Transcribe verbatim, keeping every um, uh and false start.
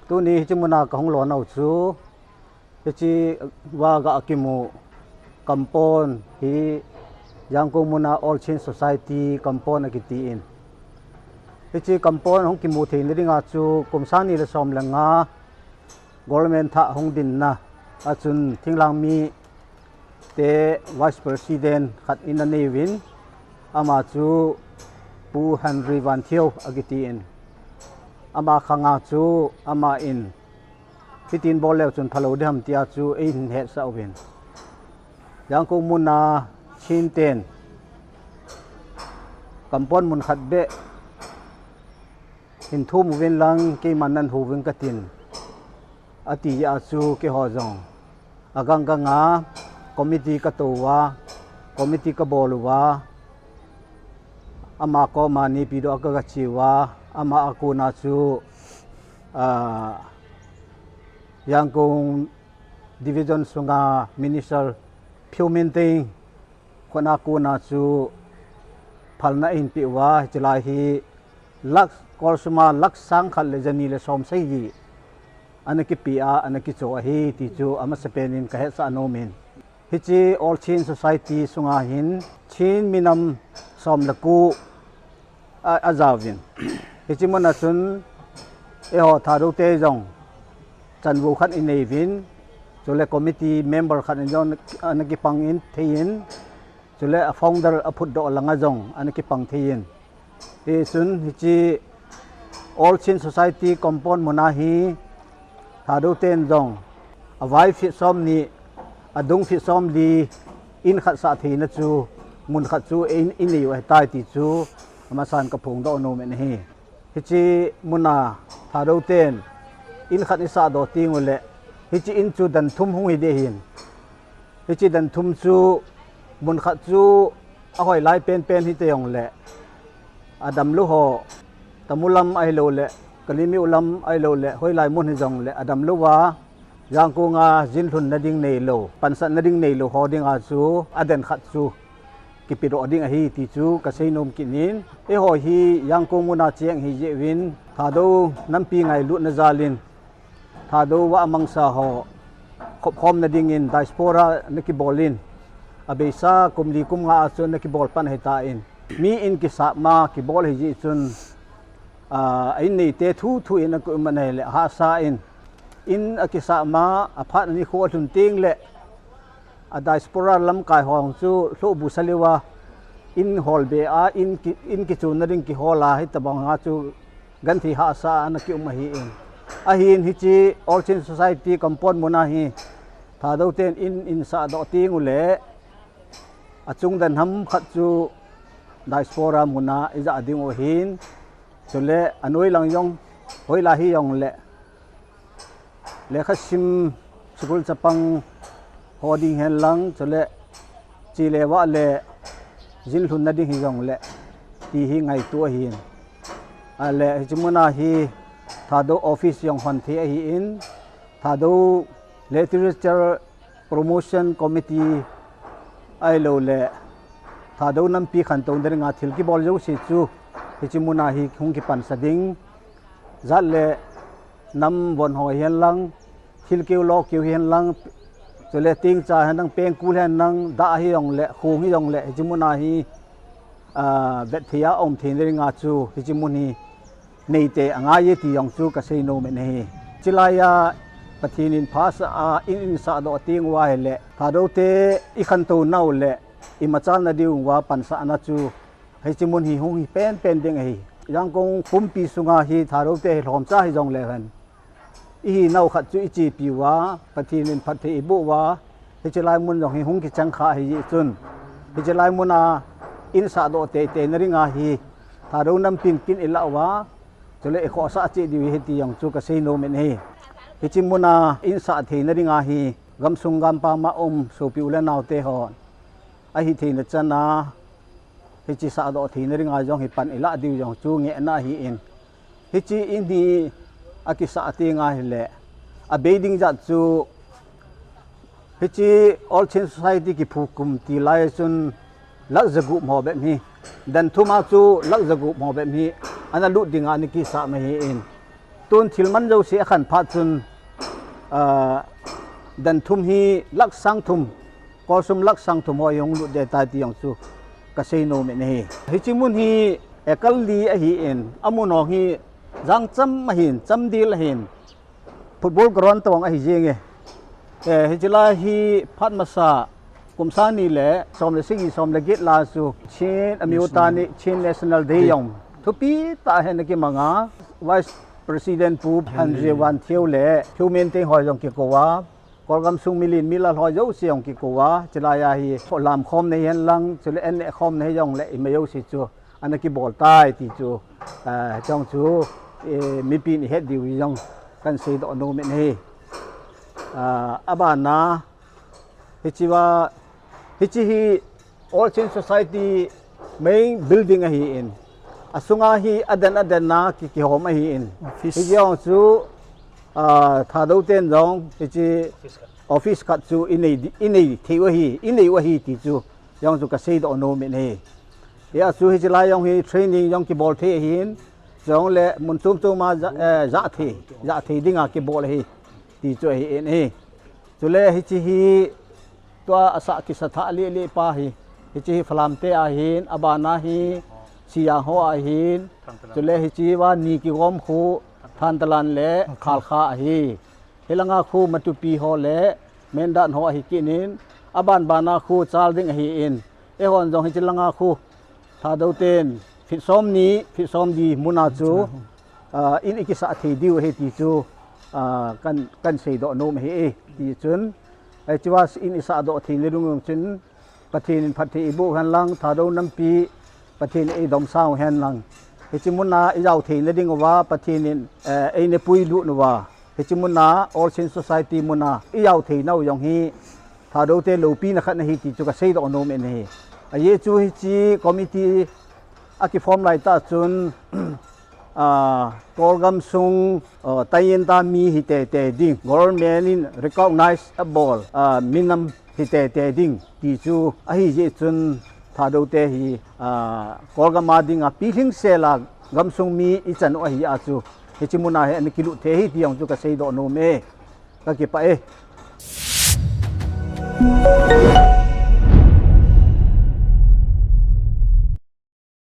Tuni hiche muna kahung lonau chu, hiche va ga kimu compound hi Yangon muna All Chin Society compound akiti in. Hiche compound hung kimu theina dinga chu kum sang ni le som le nga government thah hung dinna a chun thinglhang mite Vice President khat in anei uvin, ama chu Pu Henry Vanthiu akiti in. Ama khanga chu ama in hitin bol leu chun phalou ding ham tia chu eihin hetsah uvin. Yangon muna Chin ten compound mun khat beh hin thum uvin lang keiman nan hu uvin katin, ati jeh a chu keiho jong agang ganga committee katou uva, committee kabol uva, ama koma nepi doh a kaga che uva, ama a kona chu, ah, Yangon Division sunga Minister Pheu Min Thein khut a kona chu phalna eihin peh uva, hiche lai hi lakh, kol suma lakh sang khat le jani le som sagi ana kipe a, ana kicho ahi ti chu amasapen in kahetsah nom in. Hiche All Chin Society sunga hin Chin minam som le ko a, ajauvin. Hiche muna chun eiho Thadou te jong chanvou khat inei uvin, chule committee member khat in jong ana kipang in thei in, chule a founder aphutdoh langa jong ana kipang thei in. Hichun hiche All Chin Society compound muna hi Thadou ten jong avai feet som ni, adung feet som li in khat sah theina chu mun khat chu in, inei u ahitai ti chu amasan kaphongdoh nom in ahi. Hiche muna Thadou ten in khat isahdoh teng uleh, hiche in chu dan thum hung hi ding ahin. Hiche dan thum chu mun khat chu ahoi lai penpen hite jongleh, adamlou ho, Tamu lam ahilouleh, Kalemyo lam ahilouleh, hoilai mun hijongleh adamlou a, Yangon a jinlhunna ding neilou, pansatna ding neilou ho dinga chu adan khat chu kipedoh ding ahi ti chu kasei nom kit in. Eiho hi Yangon muna cheng hijeh uvin, Thadou nampi ngailutna jal in Thadou vah amangsa ho khopkhomna dingin diaspora ana kibol in, abeisa kum li kum nga a chu ana kibol pan ahitan, mi in kisah ma kibol ahijeh chun, a, a in neite thuthu in akium ahileh hahsa in, in akisah ma aphat nikho alhun tengleh a diaspora lamkai ho chu lhohbu sah leuva, in holbe a, in ki, in kichonna ding kihol a, hitobanga chu genthei hahsa a ana kium ahin. Ahin hiche All Chin Society compound muna hi Thadou ten in, in sahdoh teng uleh, achung dan ham khat chu diaspora muna ijah ding u ahin. Chule anoi lang jong, hoilai hijongleh, lekhasim school chapang ho ding hen lang, chule che le vah le jinlhunna ding hijongleh, ti hi ngaito ahin. Ahileh hiche muna hi Thadou office jong hon thei ahin, Thadou Literature Promotion Committee ahilouleh Thadou nampi khantouna dinga thil kibol jouse chu hiche muna hi hung kipansa ding. Jat le nam von ho hihen lang, thilkeu lokeu hihen lang, chule tengcha hihen lang, pengkul hihen lang, dah hijongleh, khong hijongleh, hiche muna hi, a, vet thei a um theina dinga chu hiche mun hi neite angai e ti jong chu kasei nom in ahi. Chulai a Pathen in phasah a in, in sahdoh teng uva ahileh, Thadou te ikhantou nau leh imachalna diuva pansahna chu hiche mun hi hung hi penpen ding ahi. Yangon pumpi sunga hi Thadou te hi lhomcha hijongleu hen, ihinau khat chu ichepi uva, Pathen in phatthei iboh uva, hiche lai mun jong hi hung kichang kha ahijeh chun, hiche lai muna in sahdoh teiteina dinga hi Thadou nampin kin ilah uva, chule ikhohsah cheh diu ahi ti jong chu kasei nom in ahi. Hiche muna in sah theina dinga hi gamsung gampam a um sopi u le naote hon ahitheina chana hiche sahdoh theina dinga jong hi pan ilah diu jong chu ngehna ahin. Hiche in hi akisah teng ahileh, abei ding jat chu hiche All Chin Society kiphukum tilai chun lakh jagup ho bep hi Dan thum a chu lakh jagup ho bep hi ana lut dinga ana kisah ahin. Tun thil man jouse akhan phat chun, ah, dan thum hi lakh sang thum, kolsum lakh sang thum ho hi hung lut ding tai ti jong chu kasei nom in ahi. Hiche mun hi acre li ahin, amun ho hi jangcham ahin, chamdel ahin, football ground tobang ahi jenge. Eh, hiche lai hi phat masa kum sang ni le som le sagi som le get lai chu Chin Amyotha ni Chin National Day jong thupi tah a ana kimanga, Vice President Pu Henry Van Thieu le Pu Min Teng ho jong kikou a, Kawlgam sung milen milal ho jouse jong kikou a, hiche lai a hi lamkhom na hihen lang, chule an nehkhom na hijongle ima jouse chu ana kibol tai ti chu, ah, chong chu, eh, mipin ihet diu hi jong kahin seidoh nom in ahi. Ah, abana, hiche a, hiche hi All Chin Society main building ahin, asunga hi aden aden a ki, kihom ahin. Office. Hiche jong chu, ah, Thadou ten jong hiche office khat chu inei di, inei thei u ahi, inei u ahi ti chu jong chu kaseidoh nom in ahi. Hia chu hiche lai jong hi training jong kibol thei ahin, jongle mun chom chom a ja, eh, ja thei, ja thei dinga kibol ahi ti chu ahin ahi. Chule hiche hi tua asah kisa thah lele pa hi, hiche hi Falam te ahin, abana hi Siang ho ahin, chule hiche a ni kigom khu Thantalan le Khalkha ahi. Hilanga khu Matupi ho le Mindat ho ahi kit in, aban bana khu chal ding ahin, eihon jong hiche langa khu Thadou ten feet som ni, feet som li muna chu, ah, in ikisah thei diu ahi ti chu, ah, kahin, kahin seidoh nom ahi e, ti chun, hiche a in isahdoh thei na ding chun, Pathen in phatthei eiboh hen lang, Thadou nampi, Pathen in eidomsang hen lang. Hiche muna ijao thei na diuva, Pathen in, eh, eina puilut uva. Hiche muna, All Chin Society muna, ijao thei nau jong hi, Thadou te loupina khat ahi ti chu kaseidoh nom in ahi. Ajeh chu hiche committee akiform lai tah chun, ah, Kawlgam sung, ah, taiyin ta mi hi tete ding, government in recognize abol, ah, minam hi tete ding ti chu ahi jeh chun Thadou te hi, ah, Kawlgam a dinga pilhing sela gamsung mi ichan u ahi a chu hiche muna hi ana kilut thei ahi ti jong chu kaseidoh nom e. Kakipah e.